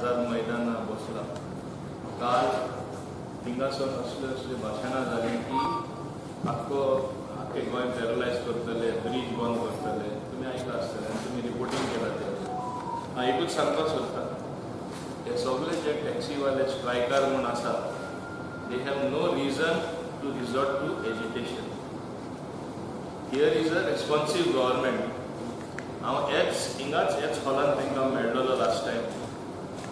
आझाद मैदाना बसला. काल थिंगासर असले असले भाशणां जालीं की आख्खो आख्खें गोंय पॅरलायज करतले, ब्रीज बंद करतले. तुमी आयकलां आसतलें आनी तुमी रिपोर्टींग केलां तें. हांव एकूच सांगपाक सोदता, हे सगळे जे टॅक्सीवाले स्ट्रायकार म्हूण आसा, they have no reason to resort to agitation. Here is a responsive government. हांव हेच हिंगाच ह्याच हॉलान तांकां मेळ्ळलो लास्ट टायम.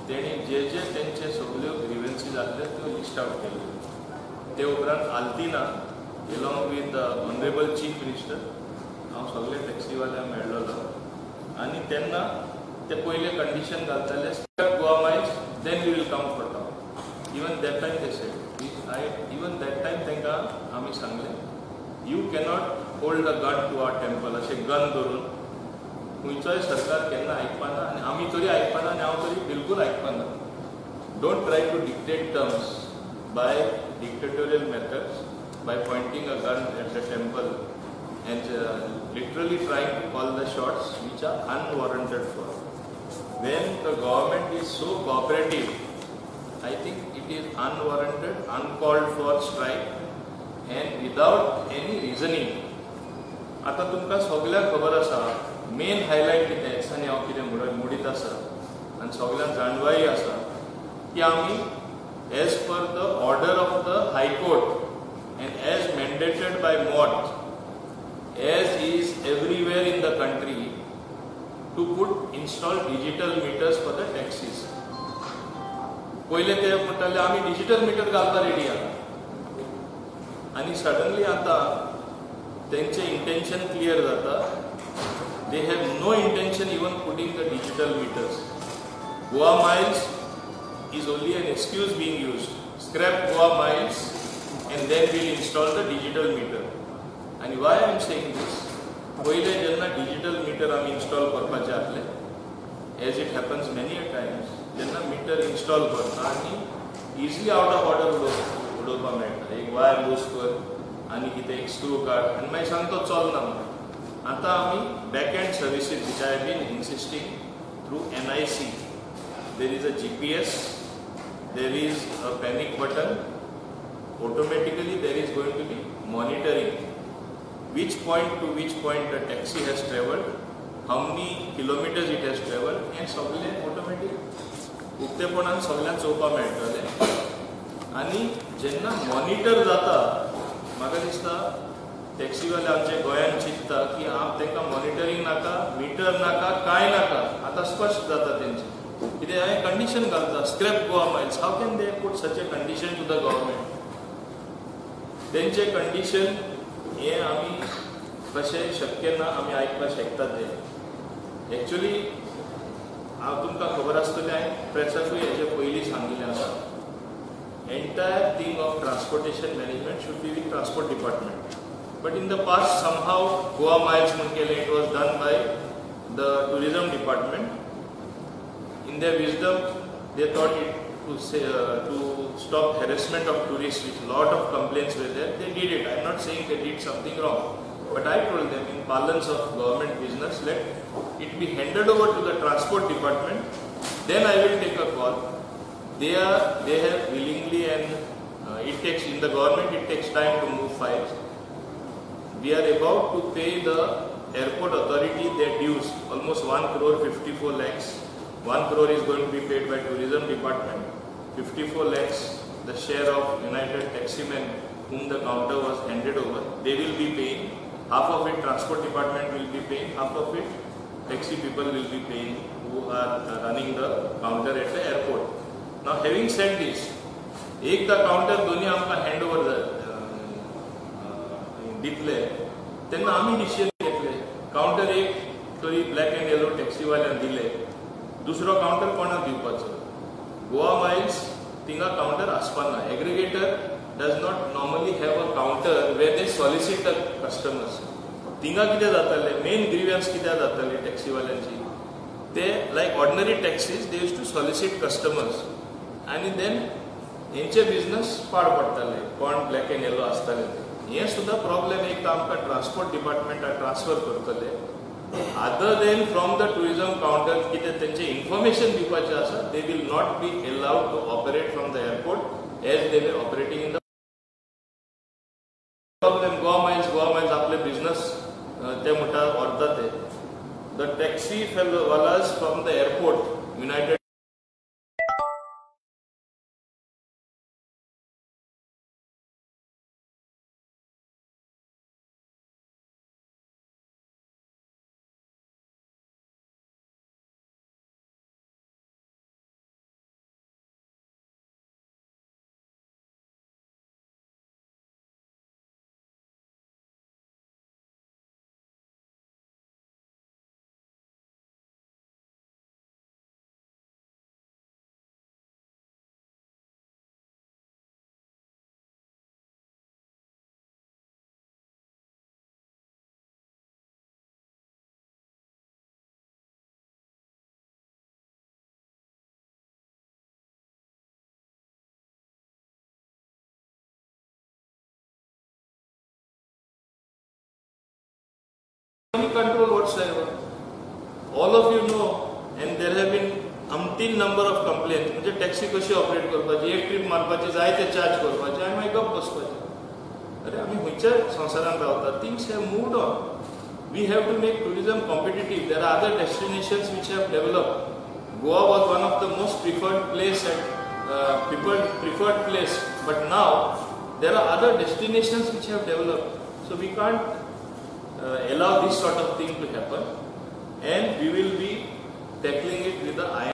तेणी जे जे तेंचे सगल्यो ग्रिवन्सीज आसल्यो त्यो लिस्ट आवट केल्यो. ते उपरांत आल्तिना along with the honourable chief minister हांव सगळे टॅक्सीवाल्यांक मेळ्ळलो आनी तेन्ना ते पयले कंडिशन घालताले, "Goa Miles, then we will come for talk." Even that time they said, I even that time तांकां आमी सांगलें, you cannot hold a gun to our temple. अशें गन धरून खंयचोय सरकार केन्ना आयकपाना आनी आमी तरी आयकपाना आनी हांव तरी बिलकूल आयकपाना. Don't try to dictate terms by dictatorial methods, by pointing a gun at the temple and literally trying to call the shots, which are unwarranted for. When the government is so cooperative, I think it is unwarranted, uncalled for strike and without any reasoning. आतां तुमकां सगल्यांक खबर आसा, main highlight कितें दिसांनी हांव कितें मोडीत आसा आनी सगल्यांक जाणवाय आसा की आमी as per the order of the High Court and as mandated by MOT, as is everywhere in the country, to put install digital meters for the taxis. पयले ते म्हणटाले आमी डिजिटल मिटर घालपाक रेडी आहा आनी सडनली आतां तेंचें intention clear जाता. They have no intention even putting the digital meters. Goa Miles is only an excuse being used. Scrap Goa Miles and then we'll install the digital meter. And why I am saying this? पयले जेन्ना digital metre आमी install करपाचे आसले, as it happens many a times, जेन्ना metre install करता आनी easily out of order उडोवपाक मेळटा. एक वायर लूज कर आनी कितें एक स्क्रू काड आनी मागीर सांग तो चलना म्हणून. आतां आमी back end services, which I have been insisting through NIC, there is a GPS, there is a panic button, automatically there is going to be monitoring which point to which point the taxi has traveled, how many kilometers it has traveled, हें सगळें automatic उक्तेपणान सगळ्यांक चोवपाक मेळटलें. आनी जेन्ना monitor जाता, म्हाका दिसता टॅक्सीवाले आमच्या गोंयान चिंतता की हांव तांकां मॉनिटरींग नाका, मिटर नाका, कांय नाका. आतां स्पश्ट जाता तेंचें कितें. हांवें कंडिशन घालता, scrap Goa Miles. How can they put such a condition to the government? तेंचें कंडिशन हें आमी कशें शक्य ना आमी आयकपाक शकतात ते. एक्चुली हांव तुमकां खबर आसतलें, हांवें प्रेसाकूय हेचे पयलीं सांगिल्लें आसा, entire thing of transportation management should be with transport department. But in the past, somehow Goa Miles म्हूण केलें. It was done by the tourism department. In their wisdom, they thought it to say, to stop harassment of tourists, which lot of complaints were there. They did it. I am not saying they did something wrong, but I told them, in parlance of government business, let it be handed over to the transport department, then I will take a call. They have willingly and it takes, in the government it takes time to move files. We are about to pay the airport authority their dues, almost 1 crore 54 lakhs. 1 crore is going to be paid by tourism department, 54 lakhs the share of United Taximen whom the counter was handed over, they will be paying. Half of it transport department will be paying, half of it taxi people will be paying who are running the counter at the airport. Now, having said this, एकदा counter दोन्ही आमकां hand over दितले तेन्ना आमी decision घेतले, counter एक तरी black and येलो टॅक्सीवाल्यांक दिले, दुसरो काउंटर कोणाक दिवपाचो? गोवा मायल्स थिंगा counter आसपाना. Aggregator does not normally have a counter where they solicit the customers. थिंगा कितें जातालें, मेन ग्रिव्हन्स कित्याक जाताली टॅक्सीवाल्यांची, ते like ordinary taxis, they used to solicit customers आनी देन हेंचे बिझनस पाड पडटाले, कोण ब्लॅक अँड येलो आसताले ते. हें सुद्दां प्रॉब्लेम एक आमकां ट्रान्सपोर्ट डिपार्टमेंटाक ट्रान्सफर करतले. Other than from the tourism counter कितें तेंचें इन्फॉर्मेशन दिवपाचें आसा, they will not be allowed to operate from the airport as they were operating in the problem. Goa Miles, Goa Miles आपले business ते म्हणटा व्हरता ते. The taxi वालास from the airport United control whatsoever. All of you know, and there have been umpteen number of complaints. म्हणजे taxi कशी operate करपाची, एक trip मारपाची, जाय ते चार्ज करपाचे आनी मागीर गप बसपाचे. अरे आमी खंयच्या संवसारांत रावता? Things have moved on. We have to make tourism competitive. There are other destinations which have developed. Goa was one of the most preferred place at preferred place, but now there are other destinations which have developed. So we can't allow this sort of thing to happen, and we will be tackling it with the iron.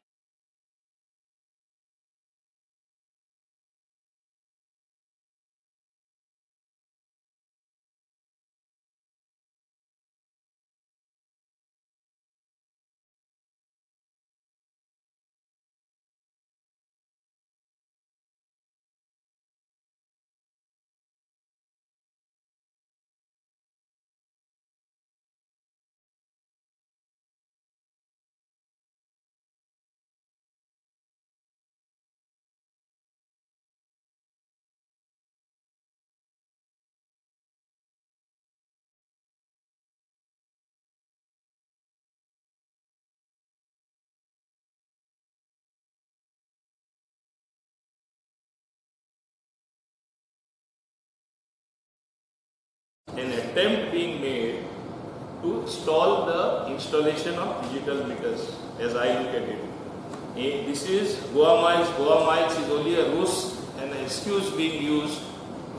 An attempt being made to stall the installation of digital meters, as I look at it. This is Goa Miles. Goa Miles is only a ruse and an excuse being used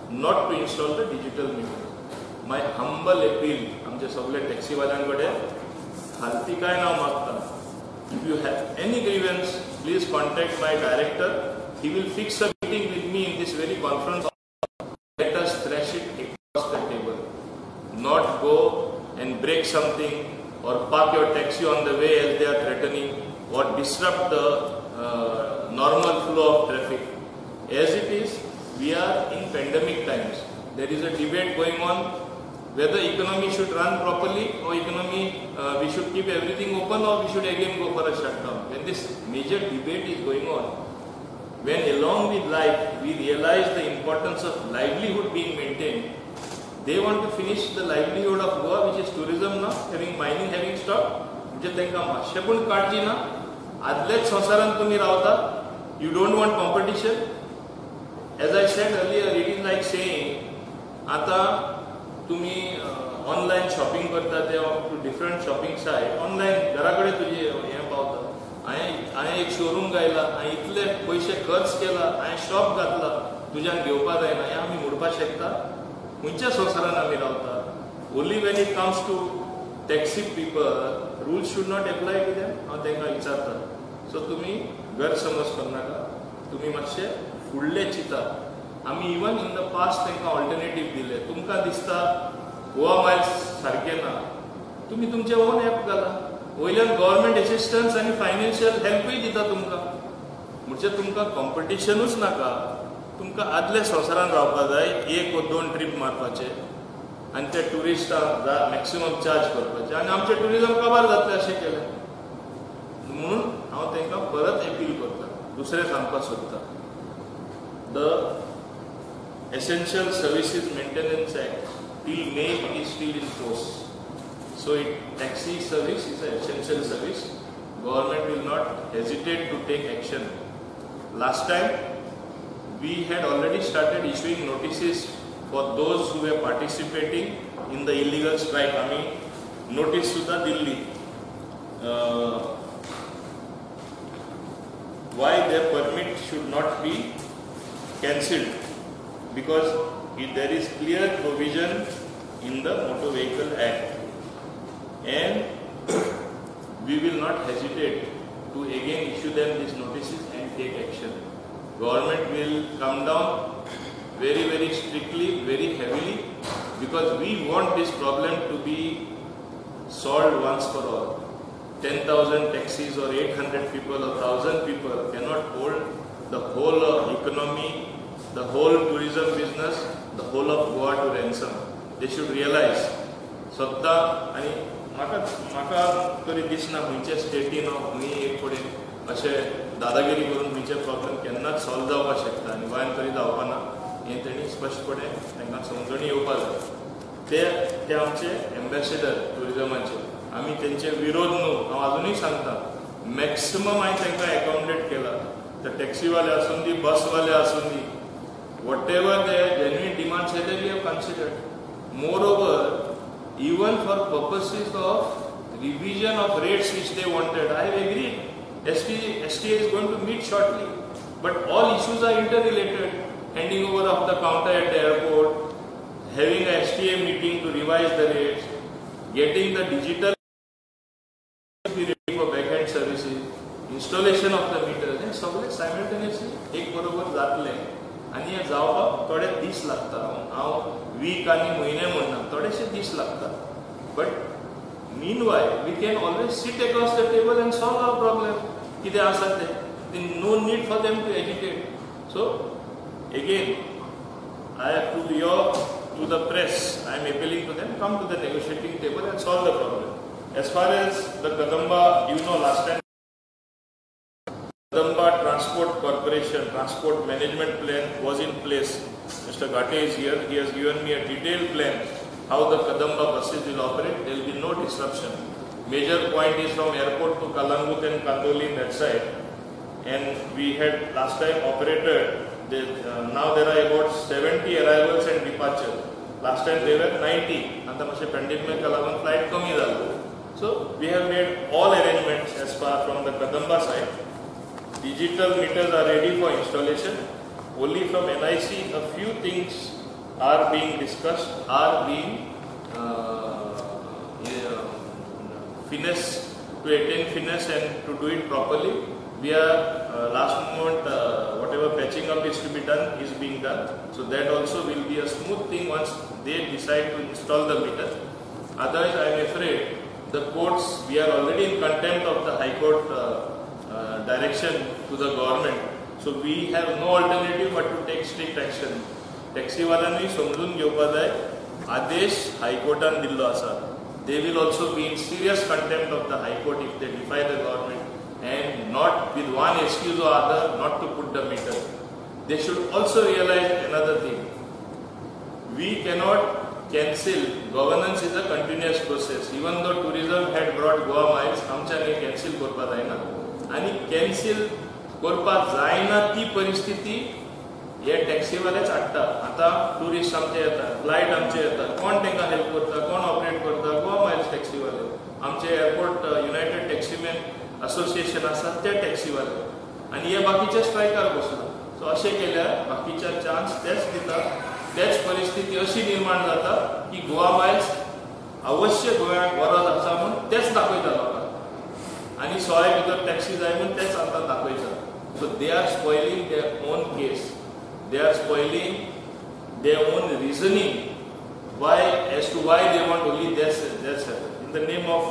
not to install the digital meter. My humble appeal, आमचे सगळे टॅक्सीवाल्यांकडे खालती काय नाव मागता, if you have any grievance, please contact my director. He will fix a meeting with me in this very conference. Let us thrash it across the table. Not go and break something or park your taxi on the way as they are threatening, or disrupt the normal flow of traffic. As it is, we are in pandemic times. There is a debate going on whether economy should run properly or economy, we should keep everything open or we should again go for a shutdown. When this major debate is going on, when along with life we realize the importance of livelihood being maintained, they want to finish the livelihood of Goa, which is tourism now, having mining having stopped. म्हणजे तांकां मातशें पूण काळजी ना. आदल्याच संवसारांत तुमी रावता. You don't want competition. As I said earlier, it is like saying आतां तुमी ऑनलायन शॉपिंग करता ते to different shopping site, online घरा कडेन तुजें हें पावता. हांवें एक शोरूम घायला, हांवें इतले पयशे खर्च केला, हांवें शॉप घातला, तुज्यान घेवपा जायना, हें आमी म्हणपाक शकता? खंयच्या संवसारान आमी रावता? Only when it comes to taxi people, rules should not apply to them. हांव तांकां विचारता. सो तुमी गैरसमज करनाका, तुमी मातशे फुडले चिंता. आमी इवन इन the past तांकां ऑल्टरनेटीव दिले. तुमकां दिसता गोवा मायल्स सारकें ना, तुमी तुमचें ओन एप घाला. वयल्यान गव्हर्मेंट एसिस्टन्स आनी फायनान्शियल हेल्पूय दिता तुमकां. म्हणजे तुमकां कॉम्पिटिशनूच नाका, तुमकां आदल्या संवसारान रावपा जाय, एक वा दोन ट्रीप मारपाचे आनी त्या ट्युरिस्टांक मॅक्सिमम चार्ज करपाचे आनी आमचें ट्युरिजम काबार जातलें अशें केलें. म्हणून हांव तांकां परत एपील करता. दुसरें सांगपाक सोदता, the Essential Services Maintenance Act till May it is still in force. So taxi service is a essential service. Government will not hesitate to take action. Last time we had already started issuing notices for those who were participating in the illegal strike. आमी notice सुद्दां दिल्ली why their permit should not be cancelled, because there is clear provision in the Motor Vehicle Act, and we will not hesitate to again issue them these notices and take action. Government will come down very very strictly, very heavily, because we want this problem to be solved once for all. 10,000 taxis or 800 people or 1,000 people cannot hold the whole economy, the whole tourism business, the whole of Goa to ransom. They should realize. सद्दां आनी म्हाका म्हाका तरी दिसना खंयच्या स्टेटीन खंय एक कडेन अशें दादागिरी करून खंयचे प्रॉब्लम केन्नाच सॉल्व जावपाक शकता आनी गोंयान तरी जावपा ना हें तेणी स्पश्टपणे तांकां समजणी येवपाक जाय. ते ते आमचे एम्बेसिडर ट्युरिजमाचे, आमी तेंचे विरोध न्हू. हांव आजुनूय सांगता, मॅक्सिमम हांवें तांकां एकोमोडेट केला. ते टॅक्सीवाले आसूं दी, बसवाले आसूं दी, whatever their genuine demands they we have considered. Moreover, even for purposes of revision of rates which they wanted, I have agreed. STA is going to meet shortly. But all issues are interrelated. Handing over of the counter at the airport, having a STA meeting to revise the rates, getting the digital be ready for backend services, installation of the meters, हे सगळे simultaneously एक बरोबर जातले आनी हे जावपाक थोडे दीस लागता. हांव वीक आनी म्हयने म्हणना, थोडेशे दीस लागता. But meanwhile we can always sit across the table and solve our problem. कितें आसा तें, no need for them to agitate. So again I have to the press, I am appealing to them, come to the negotiating table and solve the problem. As far as the Kadamba, you know, last time Kadamba Transport Corporation Transport Management Plan was in place. Mr. Ghate is here. He has given me a detailed plan how the Kadamba buses will operate. There will be no disruption. Major point is from airport to Kalangut and Kandoli, that side. And we had last time operated, now there are about 70 arrivals and departures. Last time there were 90. आतां मातशें pandemic लागून flight कमी जालो. So we have made all arrangements as far from the Kadamba side. Digital meters are ready for installation. Only from NIC a few things are being discussed, are being finesse, to attain finesse and to do it properly. We are last moment whatever patching up is to be done is being done. So that also will be a smooth thing once they decide to install the meter. Otherwise, I am afraid the courts, we are already in contempt of the High Court direction to the government. So we have no alternative but to take strict action. टॅक्सीवाल्यांनी समजून घेवपा जाय, आदेश हायकोर्टान दिल्लो आसा. They will also be in serious contempt of the High Court if they defy the government and not with one excuse or other not to put the meter. They should also realize another thing. We cannot cancel. Governance is a continuous process. Even though tourism had brought Goa Miles, आमच्यानी cancel करपा जायना आनी cancel करपा जायना ती परिस्थिती हे टॅक्सीवालेच हाडटा. आतां ट्युरिस्ट आमचे येता, फ्लायट आमचे येता, कोण तांकां हेल्प करता, कोण ऑपरेट करता? गोवा मायल्स टॅक्सीवाले. आमचे एअरपोर्ट युनायटेड टॅक्सीमॅन असोसिएशन आसा ते टॅक्सीवाले आनी हे बाकीचे स्ट्रायकार बसला. सो अशें केल्यार बाकीच्या चान्स तेच दिता. तेच परिस्थिती अशी निर्माण जाता की गोवा मायल्स अवश्य गोंयांत गरज आसा म्हूण तेच दाखयता लोकांक आनी सोळे भितर टॅक्सी जाय म्हूण तेच आतां दाखयता. So they are spoiling their own case, they are spoiling their own reasoning why as to why they want only that's in the name of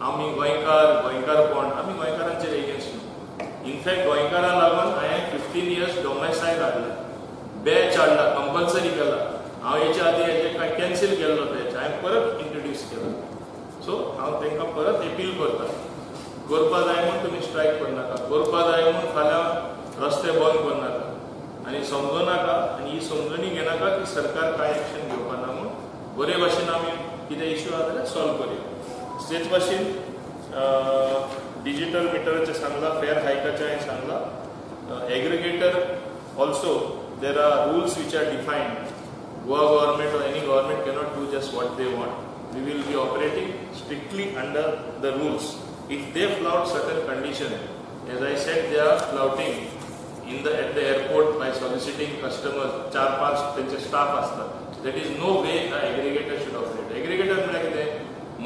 आमी गोंयकार, गोंयकारपण. आमी गोंयकारांचेर एगेन्स्ट न्हू. इनफॅक्ट गोंयकारां लागून हांवें 15 इयर्स डोमेसायल हाडला, बॅच हाडला, कंपल्सरी केला. हांव हेच्या आदी हेजे कांय कॅन्सील केल्लो बॅच हांवें परत इंट्रोड्यूस केला. सो हांव तांकां परत एपील करता, करपा जाय म्हूण तुमी स्ट्रायक करनाका, करपा जाय म्हूण फाल्यां रस्ते बंद करनाका आनी समजूं नाका आनी ही समजणी घेनाका की सरकार कांय एक्शन घेवपा ना म्हूण. बरे भाशेन आमी कितें इश्यू आसा जाल्यार सॉल्व करुया. तेच भाशेन डिजिटल मिटराचें सांगलां, फेअर हायकाचें हांवें सांगलां. Aggregator also there are rules which are defined. Goa government or any government cannot do just what they want. We will be operating strictly under the rules. If they flout certain condition, as I said, they are flouting at the airport by soliciting customers, 4-5 तेंचे staff आसतात. That is no way the aggregator should operate. Aggregator म्हळ्यार कितें,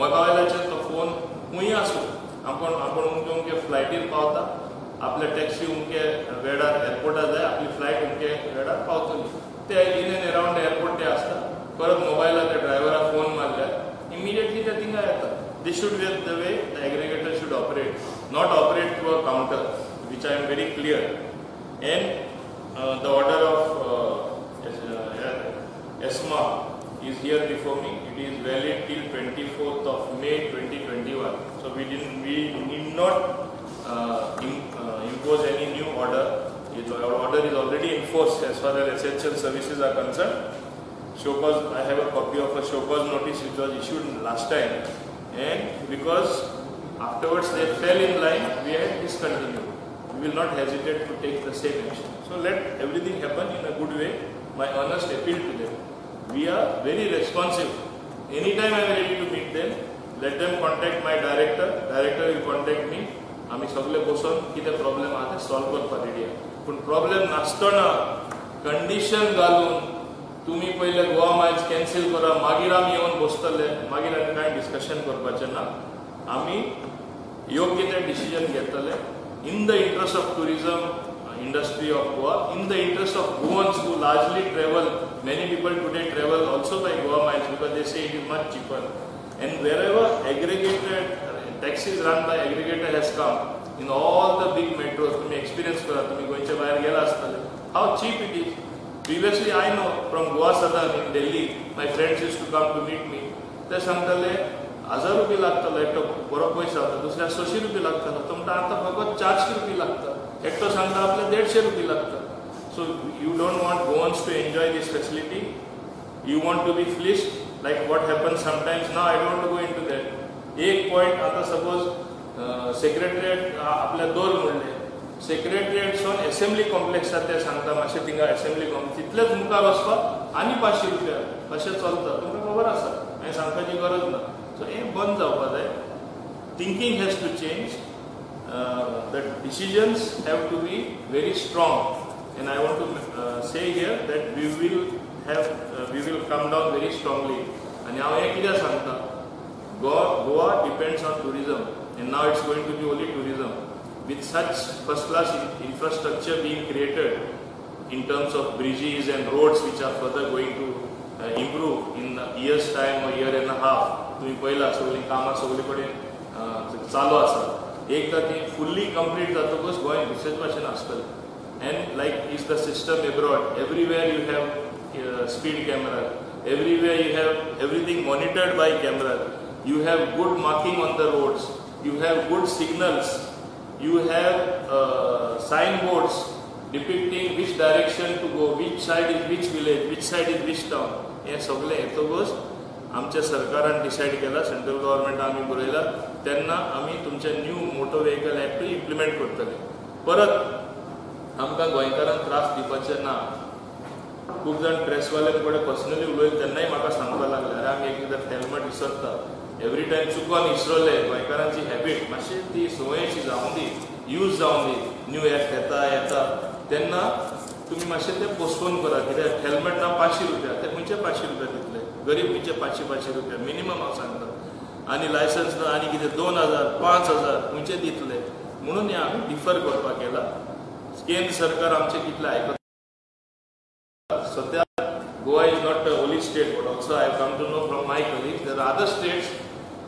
मोबायलाचेर तो phone खंय आसूं, आपूण उमके उमके फ्लायटीर पावता, आपल्या टॅक्सी उमके वेळार एअरपोर्टार जाय, आपली फ्लायट उमके वेळार पावतली. ते इन एंड अरावंड एअरपोर्ट ते आसता. परत मोबायलार त्या ड्रायव्हराक फोन मारल्यार इमिडिएटली ते थिंगा येता. This should be the way the aggregator should operate, not operate through a counter, which I am very clear. And the order of ESMA is here before me. It is valid till 24th of May 2021. So we need not impose any new order. Our order is already in force as far as essential services are concerned. Show cause, I have a copy of a show cause notice which was issued last time, and because afterwards they fell in line, we had discontinued. We will not hesitate to take the same action. So let everything happen in a good way. My earnest appeal to them. We are very responsive. Anytime I am ready to meet them. Let them contact my director. Director will contact me. आमी सगळे बसून कितें problem आहा ते solve करपाक ready आहा. पूण problem नासतना कंडिशन घालून तुमी पयले गोवा मायल्स कॅन्सील करा, मागीर आमी येवन बसतले, मागीर आमी कांय डिस्कशन करपाचें ना. आमी योग्य तें डिसिजन घेतले in the interest of tourism industry of Goa, in the interest of Goans who largely travel. Many people today travel also by Goa Miles because they say it is much cheaper. And wherever aggregated taxis run by aggregator has come in all the big metros, तुम्ही experience करा, तुम्ही गोंयच्या भायर गेला आसतले, how cheap it is. Previously I know from Goa Sadan in Delhi, my friends used to come to meet me. ते सांगताले 1000 रुपये लागतालो, एकटो बरो पयस रावता, दुसऱ्या 600 रुपये लागतालो, तो म्हणटा आतां फकत 400 रुपये लागता, एकटो सांगता आपल्या 150 रुपये लागता. So you don't want Goans to enjoy this facility. You want to be fleeced like what happens sometimes. Now I don't want to go into that. एक पॉयंट आतां सपोज सेक्रेटरिएट आपल्या दोर म्हणले, सेक्रेटरिएटसून एसेंब्ली कॉम्प्लेक्स आसा ते सांगता मातशें थिंगा एसेंब्ली कॉम्प्लेक्स तितलेच मुखार वचपाक आनी 500 रुपया अशें चलता. तुमकां खबर आसा, हांवें सांगपाची गरज ना. सो हें बंद जावपा जाय. Thinking has to change. The decisions have to be very strong, and I want to say here that we will come down very strongly. आनी हांव हें कित्याक सांगता, Goa depends on tourism, and now it's going to be only tourism. With such first class infrastructure being created in terms of bridges and roads which are further going to improve in a year's time or year and a half, तुम्ही पळयला सगळीं कामां सगळे कडेन चालू आसा. एकदां ती फुल्ली कंप्लीट जातकच गोंय दुसरेच भाशेन आसतलें. And like is the system abroad, everywhere you have speed camera, everywhere you have everything monitored by camera, you have good marking on the roads, you have good signals, you have sign boards depicting which direction to go, which side is which village, which side is which town. हें सगळें येतकच आमच्या सरकारान decide केला, central गव्हर्मेंटान आमी बरयला, तेन्ना आमी तुमच्या न्यू मोटर व्हेकल एक्टूय इम्प्लिमेंट करतले. परत आमकां गोंयकारांक त्रास दिवपाचे ना. खूब जाण प्रेसवाल्यां कडेन पर्सनली उलयले तेन्नाय म्हाका सांगपाक लागले, अरे आमी एक एकदां हेल्मेट विसरता, एवरी टायम चुकोन विसरले. गोंयकारांची हॅबीट मातशी ती संवयशी जावं दी, यूज जावं दी, न्यू एक्ट येता येता तेन्ना तुमी मातशें तें पोस्टपोन करा. कित्याक हेल्मेट ना 500 रुपया, ते खंयचे 500 रुपया दितले, गरीब खंयचे 500 रुपया मिनिमम हांव सांगता, आनी लायसन्स ना आनी कितें 2000 5000 खंयचे दितले. म्हणून हें आमी डिफर करपाक केला. केंद्र सरकार आमचें कितलें आयकता सद्या. Goa is not the only state, but also I have come to know from my colleagues there are other states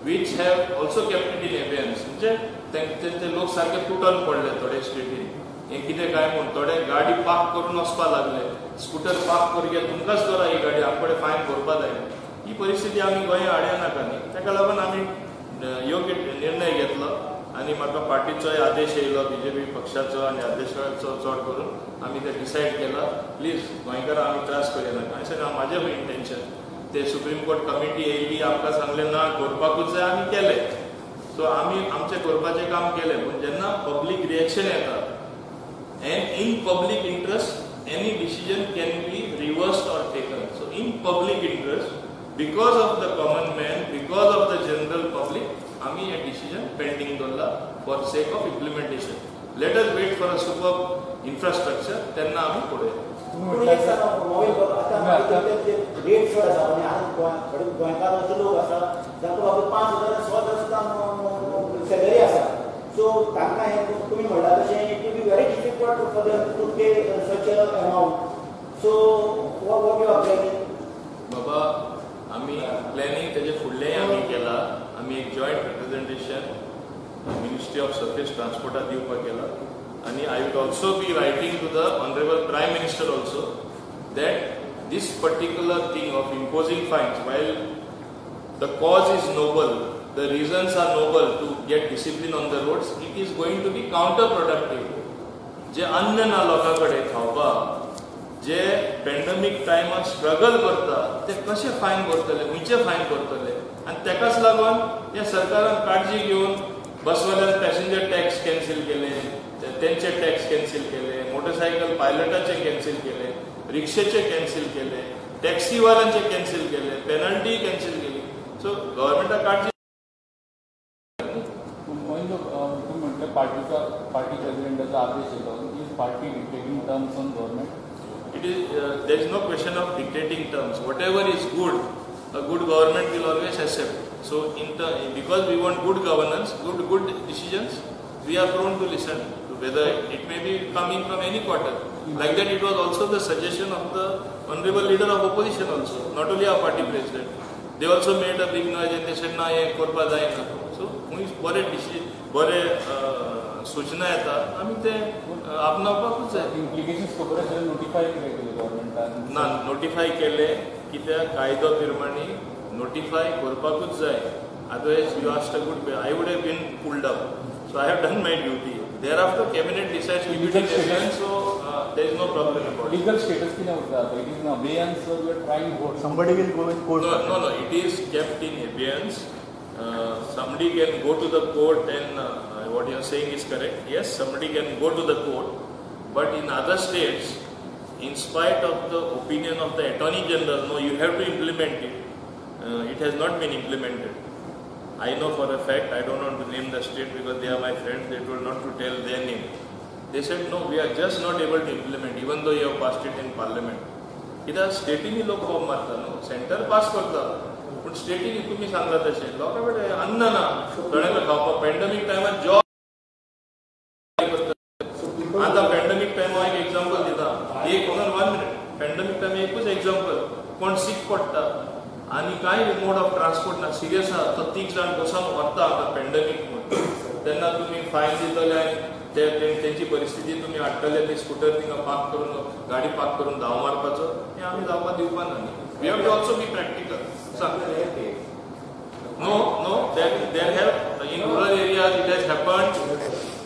which have also kept it in abeyance. म्हणजे तेंचे लोक सारके तुटन पडले थोडे स्टेटीन, हें कितें काय म्हूण थोडे गाडी पार्क करून वचपाक लागले, स्कुटर पार्क करून घे तुमकांच दवरा ही गाडी, आमचे कडेन फायन भरपा जाय. ही परिस्थिती आमी गोंया हाडया नाका न्ही. ताका लागून आमी योग्य निर्णय घेतलो आनी म्हाका पार्टीचोय आदेश येयलो, बीजेपी पक्षाचो आनी अध्यक्षाचो चड करून आमी ते डिसायड केला, प्लीज गोंयकारां आमी त्रास करिनाका. अशें हांव म्हाजें इंटेन्शन. ते सुप्रीम कोर्ट कमिटी येयली, आमकां सांगलें ना करपाकूच जाय, आमी केलें. सो आमी आमचें करपाचें काम केलें. पूण जेन्ना पब्लीक रिएक्शन येता and in public interest any decision can be reversed or taken. So in public interest, because of the common man, because of the general public, आमी हें डिसिजन पेंडींग दवरला for sake of implementation. Let us wait for a super infrastructure, तेन्ना आमी पळोवया. Rate चड आसा आनी आतां गोंयकार अशे लोक आसा जांकां बाबा 5,000 6,000 सुद्दां सॅलरी आसा. सो तांकां हें तुमी म्हणलां तशें it will be very difficult for them to pay such a amount. So what you are planning? बाबा आमी प्लॅनिंग तेजे फुडलेंय आमी केला. आमी एक joint representation ministry of surface ट्रान्सपोर्टाक दिवपाक केला आनी I will also be writing to the honourable prime minister also that this particular thing of imposing fines, while the cause is noble, the reasons are noble to get discipline on the roads, it is going to be counterproductive. जे अन्न ना लोकां कडेन खावपाक, जे pandemic टायमार struggle करता, ते कशे fine करतले, खंयचे फायन करतले? आनी तेकाच लागून ह्या सरकारान काळजी घेवन बसवाल्यान पॅसेंजर टॅक्स कॅन्सील केले, तेंचे टॅक्स कॅन्सील केले, मोटरसायकल पायलटाचे कॅन्सील केले, रिक्षेचे कॅन्सील केले, टॅक्सीवाल्यांचे कॅन्सील केले, पेनल्टी कॅन्सील केली. सो गव्हर्मेंटाक काळजी. तुम्ही म्हटलं पार्टीचा पार्टी प्रेसिडेंटाचा आदेश येतो. Is party dictating terms on government? It is there is no question of dictating terms. Whatever is good, a good government will always accept. So in the because we want good governance, good decisions, we are prone to listen to whether it may be coming from any quarter. Like that, it was also the suggestion of the honorable leader of opposition also, not only our party president. They also made a big noise and they said, ना हें करपा जायना. So खंय बरे decision, बरे सूचना येता, आमी ते आपणावपाकूच जाय. इम्प्लिकेशन्स खबर आशिल्ले नोटिफाय कितें केलें गव्हर्मेंटान? ना नोटिफाय केले कित्याक कायदो प्रमाणे नोटिफाय करपाकूच जाय. Otherwise you asked a good, I would have been pulled up. So I have done my duty. Thereafter cabinet decides to Legal status. So there is no problem about it. Legal status कितें उरता आतां? It is in abeyance or you are trying what? Somebody will go in court. No, no, no. It is kept in abeyance. Somebody can go to the court and what you are saying is correct. Yes, somebody can go to the court, but in other states, in spite of the opinion of the Attorney General, no, you have to implement it. It has not been implemented. I know for a fact, I don't want to name the state because they are my friends, they told not to tell their name. They said, no, we are just not able to implement, even though you have passed it in parliament. कित्याक स्टेटींनी लोक form मारता न्हू, centre pass करता पूण स्टेटींनी तुमी सांगला तशें लोकां कडेन अन्न ना थोड्यांक खावपाक. पॅन्डमीक टायमार जॉब करता. आतां पॅन्डमीक टायमार एक एग्जाम्पल दिता, एक वन मिनिट. पॅन्डमीक टायमार एकूच एग्जाम्पल, कोण सीक पडटा आनी कांय मोड ऑफ ट्रान्सपोर्ट ना, सिरियस आहा, तो 3 जाण बसून व्हरता आतां पॅन्डमीक म्हूण, तेन्ना तुमी फायन दितले आनी तेंची परिस्थिती तुमी हाडटले, ती स्कुटर थिंगा पार्क करून, गाडी पार्क करून धांव मारपाचो, हें आमी जावपाक दिवपा ना न्ही. We have to also be practical. No, no, there have in rural areas it has happened.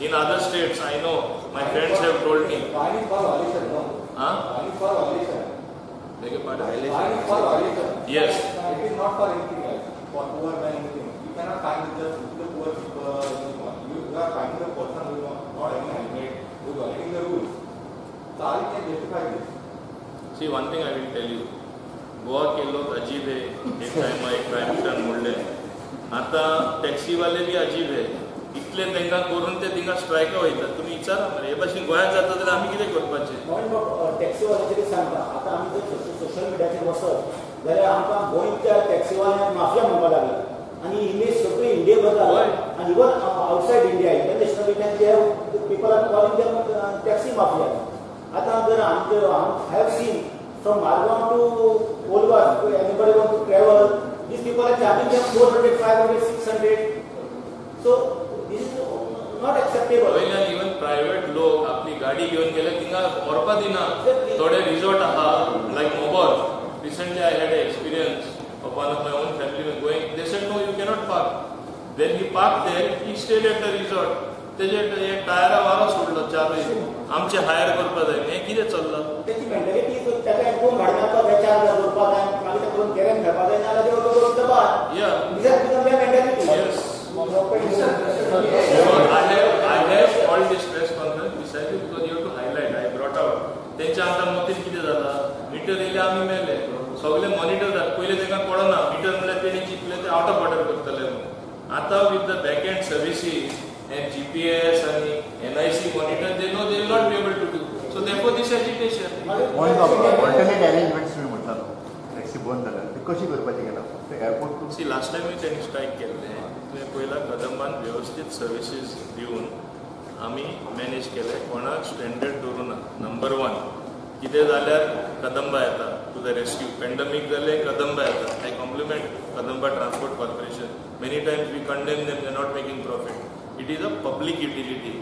In other states, I know, my friends have told me. Fine is for violation, no? Huh? Fine is for violation. Beg your pardon? Fine is for violation. Yes. It is not for anything else. For poor man, anything. You cannot fine just the poor people. You are fining the person who is not having a helmet, who is violating the rules. So how you can justify this? See, one thing I will tell you. Goa के लोग अजीब है. एक टायमा एक prime मिनिस्टरान म्हणलें, आतां टॅक्सीवाले बी अजीब है. इतले तांकां करून ते थिंगा स्ट्रायका वयतात. तुमी विचारा मरे, हे भाशेन गोंयांत जाता जाल्यार आमी कितें करपाचें? टॅक्सीवाल्याचेर सांगता, आतां आमी जर सोशल मिडियाचेर वचत जाल्यार आमकां गोंयच्या टॅक्सीवाल्यांक माफिया म्हणपाक लागला आनी इमेज सगळी इंडिये भर जाली आनी even outside India internationally they people are calling them taxi mafia. आतां जर आमचे have seen from Margao to Colva, anybody want to travel, these people are charging them 400, 500, 600. So this is not acceptable. वयल्यान even private लोक आपली गाडी घेवन गेले थिंगा व्हरपा दिना. थोडे रिजॉर्ट आहा लायक Mobor. Recently I had a experience of one of my own family going. They said no, you cannot park. Then he park there, he stayed at the resort. तेजे टायरा वारो सोडलो चारूय. आमचे हायर करपा जाय. हें कितें चल्लां? तेची मेंटेलिटी ताका एक दोन भाडें मारपाक जाय, 4 हजार दवरपाक जाय, मागीर ताका करून कॅरम खेळपा जाय नाजाल्यार they will go to the bar. Yeah. This has become their mentality. Yes. So I have called this press conference precisely because you have to highlight. I brought out. तेंच्या आतां मतीन कितें जाला, मिटर येयले आमी मेले, सगळे मॉनिटर जाता. पयलीं तांकां कळना मिटर म्हणल्यार तेणी चिंतलें ते आवट ऑफ ऑर्डर करतले म्हणून. आतां with the back end services and GPS आनी NIC monitor, they know they will not be able to do. So therefore this agitation. Alternate arrangements तुम्ही म्हटला न्हू, टॅक्सी बंद जाल्यार ती कशी करपाची गेला फक्त एअरपोर्ट? सी, लास्ट टायमूय तेणी स्ट्रायक केल्लें. तुवें पयला कदंबान वेवस्थीत सर्विसीस दिवन आमी मॅनेज केले, कोणाक स्टँडर्ड दवरूं ना. नंबर वन, कितें जाल्यार कदंबा येता टू the rescue. Pandemic जालें, कदंबा येता. I compliment Kadamba Transport Corporation. Many times we condemn them, they not making profit. It is a public utility.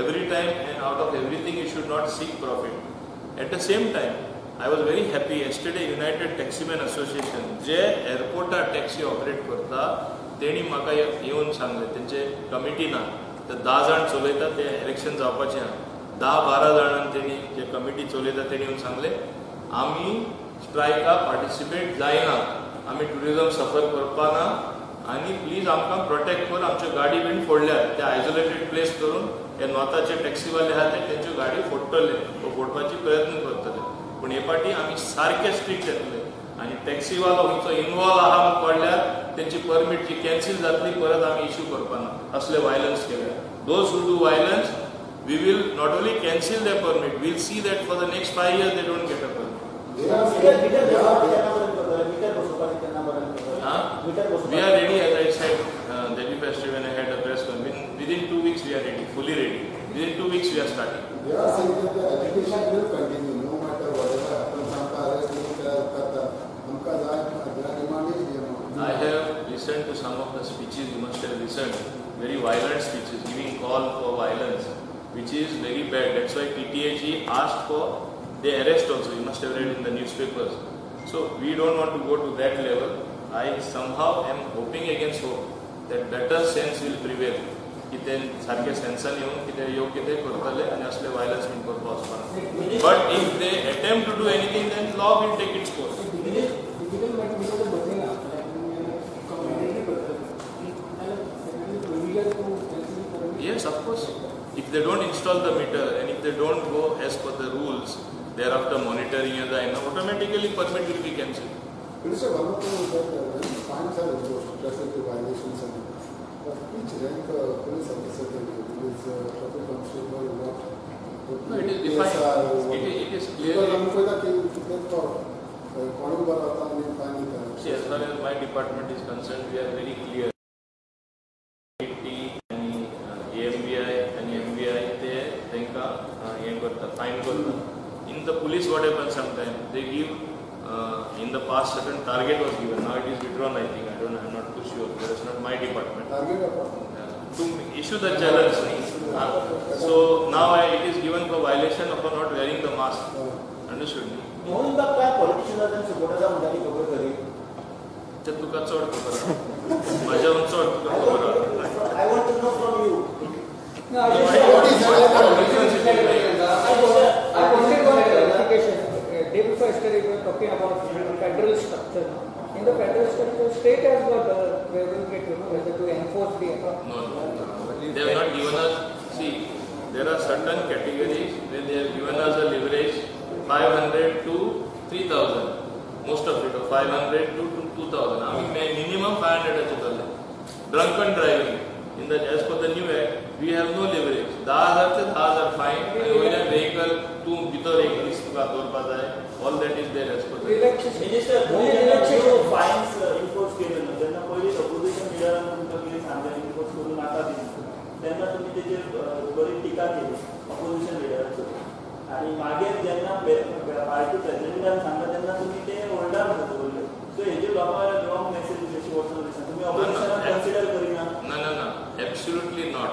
Every time and out of everything you should not seek profit. At the same time, I was very happy yesterday United Taximen Association J एअरपोर्टार taxi operate करता तेणी म्हाका येवन सांगलें, तेंचे committee ना, ते 10 जाण चलयता, ते इलेक्शन जावपाचें आहा. 10-12 जाणांक तेणी जे कमिटी चलयता तेणी येवन सांगलें आमी स्ट्रायकाक पार्टिसिपेट जायना, आमी ट्युरिजम सफर करपाना आनी प्लीज आमकां प्रोटेक्ट कर, आमच्यो गाडी बीन फोडल्यात ते आयसोलेटेड प्लेस करून हे नॉर्थाचे टॅक्सीवाले आहा ते तेंच्यो गाडी फोडटले वो फोडपाची प्रयत्न करतले. पूण हे पाटी आमी सारके स्ट्रिक्ट येतले आनी टॅक्सीवालो खंयचो इनवॉल्व आहा म्हूण कळ्ळ्यार तेंची परमीट जी कॅन्सील जातली, परत आमी इश्यू करपाना. असले वायलन्स केल्यार, those who do violence, we will not only cancel the permit, will see that for the next 5 years they don't get a permit. We are ready, as I said the day before when I had a press conference. Within 2 weeks we are ready, fully ready. Within 2 weeks we are starting. They are saying that the agitation will continue no matter whatever happens. I have listened to some of the speeches, you must have listened, very violent speeches, giving call for violence, which is very bad. That's why TTAG asked for the arrest also, you must have read in the newspapers. So we don't want to go to that level. I somehow am hoping against hope that better sense will prevail. कितें सारकें सेन्सान येवन कितें योग्य तें करतले आनी असले violence बीन करपा वचपाना. But if they attempt to do anything, then law will take its course. Yes, of course. If they don't install the meter and if they don't go as per the rules, thereafter monitoring and automatically permit will be cancelled. Minister, one more thing is that when fines are imposed, traffic violations and of which rank police officer can do? It is traffic constable, what? No, it is defined. It is clearly. See, as far as my department is concerned, we are very clear. आनी AMVI आनी MVI ते तांकां हें करता, fine करता. In the police what happens sometimes, they give in the past certain target was given, now it is withdrawn, I think, I don't know, I am not too sure, that is not my department. Target of what? To issue the challenge. So now it is given for violation of not wearing the mask. Understood? Mohan बाब काय पॉलिटिशियनां support आसा म्हणटा ती खबर खरी? ते तुका चड खबर आसा, म्हाज्याहून चड तुका खबर आसा. I want to know from you. No, I wanted one clarification. Day before yesterday we were talking about federal structure. In the federal structure, state has got the prerogative, you know, whether to enforce the. No, no, they have not given us. See, there are certain categories where they have given us a leverage 500 to 3,000. Most of it, or 500 to 2,000. I mean, minimum 500 ache chale. Drunken driving. In the as per the new act, we have no leverage. 10,000 ते 10,000 fine. आणि वयल्यान vehicle तूं भितर एक दीस तुका दवरपा जाय. All that is there as per the relaxation. Minister, relaxation fines enforce केले ना तेन्ना पयलीं ऑपोजिशन लिडरान तुमकां कितें सांगलें इन्फोर्स करूं नाका बी तेन्ना तुमी तेजेर बरी टिका केली ऑपोजिशन लिडराचेर आनी मागीर जेन्ना पार्टी प्रेसिडेंटान सांगलें तेन्ना तुमी ते होल्डार दवरले. सो हेजेर लोकांक रॉंग मॅसेज अशी वचून दिसता, तुमी ऑपोजिशनाक कन्सिडर करिना. ना ना ना, एब्सोल्युटली not.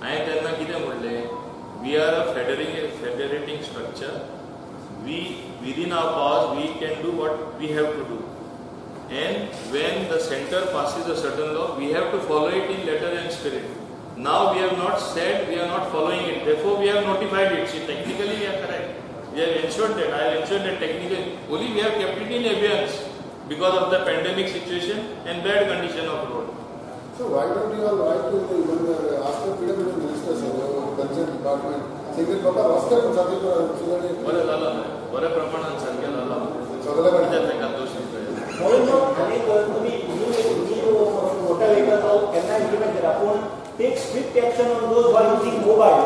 हांवें तेन्ना कितें म्हणलें, we are a federating structure. We within our powers we can do what we have to do, and when the center passes a certain law, we have to follow it in letter and spirit. Now we have not said we are not following it, therefore we have notified it. See, technically we are correct. We have ensured that. I have ensured that technically only we have kept it in abeyance. Because of the pandemic situation and bad condition of road. So why don't you all write to the even ask the PWD minister sir, concerned department, saying that बाबा रस्ते पण सारखे बरें जालां, बऱ्या प्रमाणान सारकें जालां. सगळ्या कित्याक तांकां दोश दिता? तुमी न्यू मोटर व्हेकल केन्ना इम्प्लिमेंट करा, पूण take strict action on those who are using mobile.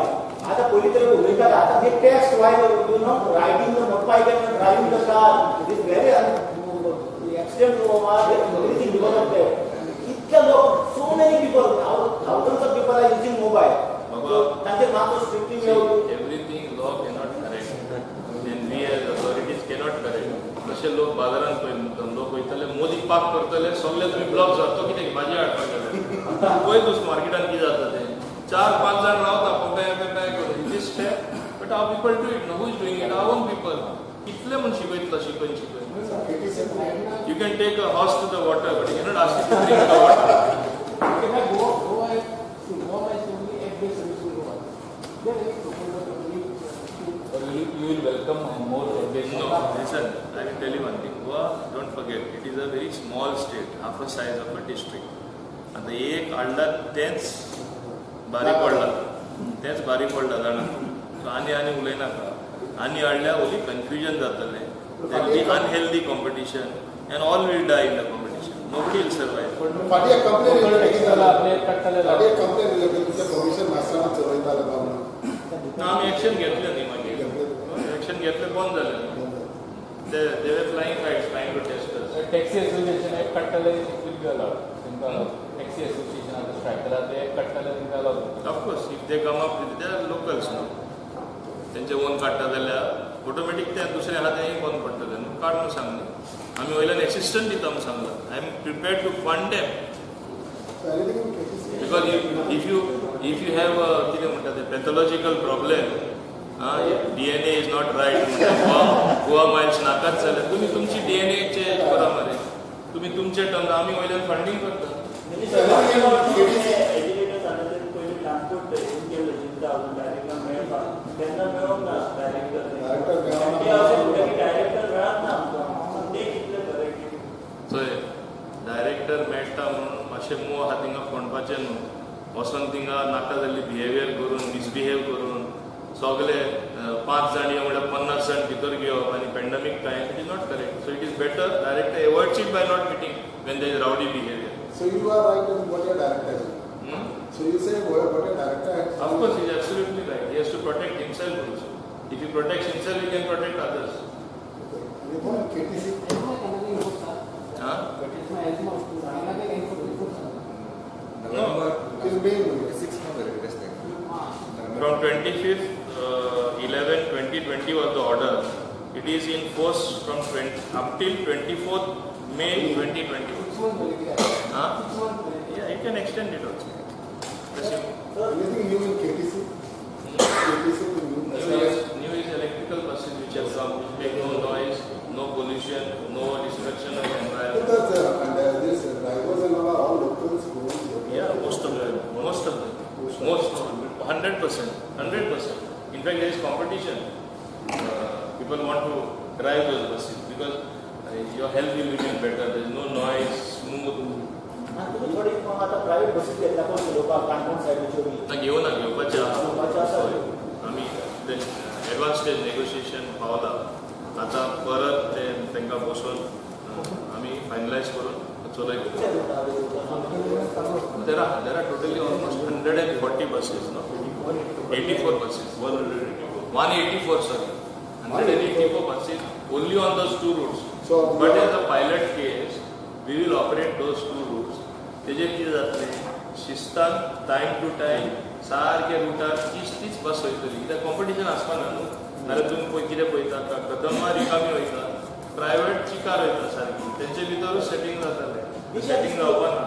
आतां पयलीं तरी उलयताले, आतां they text while you know riding the motorbike and driving the car. It is very accident are increasing because of that. इतले लोक, so many people, thousands of people are using mobile. तांचेर मातसो strictly everything law cannot correct and we as authorities cannot correct. तशे लोक बाजारांत पळय लोक वयतले, मोदी पाक करतले, सगळे तुमी ब्लॉक जाता, तो कितें भाजी हाडपाक गेले पळय तूं मार्केटान कितें जाता तें. 4-5 जाण रावता पेपे पेपे करून. It is fair, but our people do it. No, who is doing it? Our own people. कितले म्हूण शिकयतलो? शिकयन शिकयन. You can take a horse to the water, but you cannot ask it to drink the water. You will welcome more education. No, listen, I will tell you one thing. Goa, don't forget, it is a very small state, half a size of a district. आतां एक हाडला तेंच बारीक पडला, तेंच बारीक पडला जाणा. सो आनी आनी उलयनाका, आनी हाडल्यार ओली कन्फ्युजन जातलें. There will be unhealthy competition and all will die in the competition. Nobody will survive. फाटीं एक कंप्लेन येयली तुमचें परमिशन नासतना चलयताले बाबा. ना, आमी एक्शन घेतलें न्ही, मागीर एक्शन घेतलें, बंद जालें. They were flying kites, flying to test us. Taxi association एक काडटले, it will be allowed. Taxi association आतां स्ट्रायक केला, ते एक काडटले, तांकां allowed. Of course, if they come up with, they are locals न्हू, तेंचे ओन काडटा जाल्यार ऑटोमॅटीक ते दुसरे आहा तेंय बंद पडटलें न्हू. काड म्हणून सांगलें आमी, वयल्यान एसिस्टंट दिता म्हणून सांगलां. I am prepared to fund them. Because if you have कितें म्हणटा तें pathological problem, DNA is not right, Goa Miles नाकाच जाल्यार तुमी तुमची DNA change करा मरे. तुमी तुमचे टर्म, आमी वयल्यान फंडींग करता. चोय, डायरेक्टर मेळटा म्हणून मातशें मोह आहा थिंगा फोंडपाचें न्हू. वचोन थिंगा नाका जाल्ली बिहेवियर करून, मिसबिहेव करून सगळे 5 जाण यो म्हळ्यार 50 जाण भितर घेवप आनी pandemic time, it is not correct. So it is better director avoids it by not meeting when there is rowdy behaviour. So you are right in what your director is. So you say what your director has. Of course, he is absolutely right. He has to protect himself also. If he protects himself, he can protect others. KTC? Huh? No. From 25th 11/2020 was the order. It is in force from up till 24th May 2021. Huh? Yeah, you can extend it also. Anything new in KTC? KTC new? New is electrical buses which have come, which make no noise, no pollution, no destruction of environment. Because these drivers and all are all locals. Yeah, most of them. Most of them. Most, 100%. 100%. In fact, there is competition. People want to drive those buses because your health will remain better. There is no noise, smooth. तुमी थोडी आतां private बसीस घेतल्या पळय चलोवपाक काणकोण सायडीच्यो बी. ना, घेवना, घेवपाचें आहा. आमी एडवान्स स्टेज नेगोशिएशन पावला. आतां परत ते तांकां बसोवन आमी फायनलायज करून चलयतले. There are totally almost 140 buses, no? 84 buses. 184, sorry. 184 buses only on those two routes. So, but as a pilot case, we will operate those two routes. तेजेर कितें जातलें, शिस्तान टायम टू टायम सारक्या रुटार तीच तीच बस वयतली. कित्याक कॉम्पिटिशन आसपा ना न्हू. नाल्यार तुमी पळय कितें पळयता, कदंबा रिकामी वयता, प्रायवेट चिकार वयता सारकी, तेंचे भितरूच सेटींग जातालें. सेटींग जावपा ना.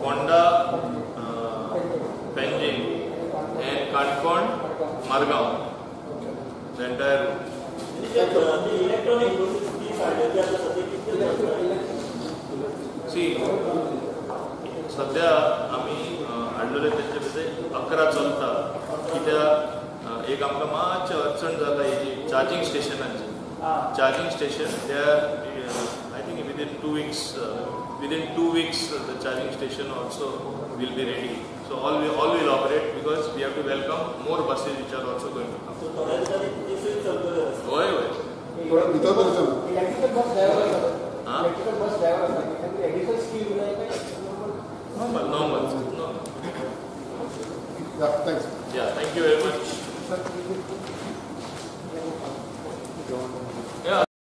Ponda, Panjim and Canacona, Margao, the entire route. Electronic buses See, सध्या आमी हाडलेले तेंचे भितर 11 चलता. कित्याक एक आमकां मातशें अडचण जाला हेजी charging स्टेशनाची. Charging station they are I think within 2 weeks the charging station also will be ready. So all will operate because we have to welcome more buses which are also going to come. So थोड्या दिसांनी ती सोय चलतली. हय हय. भितर तरी electrical bus driver आसा, हा? इलेक्ट्रिकल बस ड्रायव्हर आसा, तांकां एडिशनल स्कील जाय काय? Normal, normal, normal. Yeah, thanks. Yeah, thank you very much. Yeah.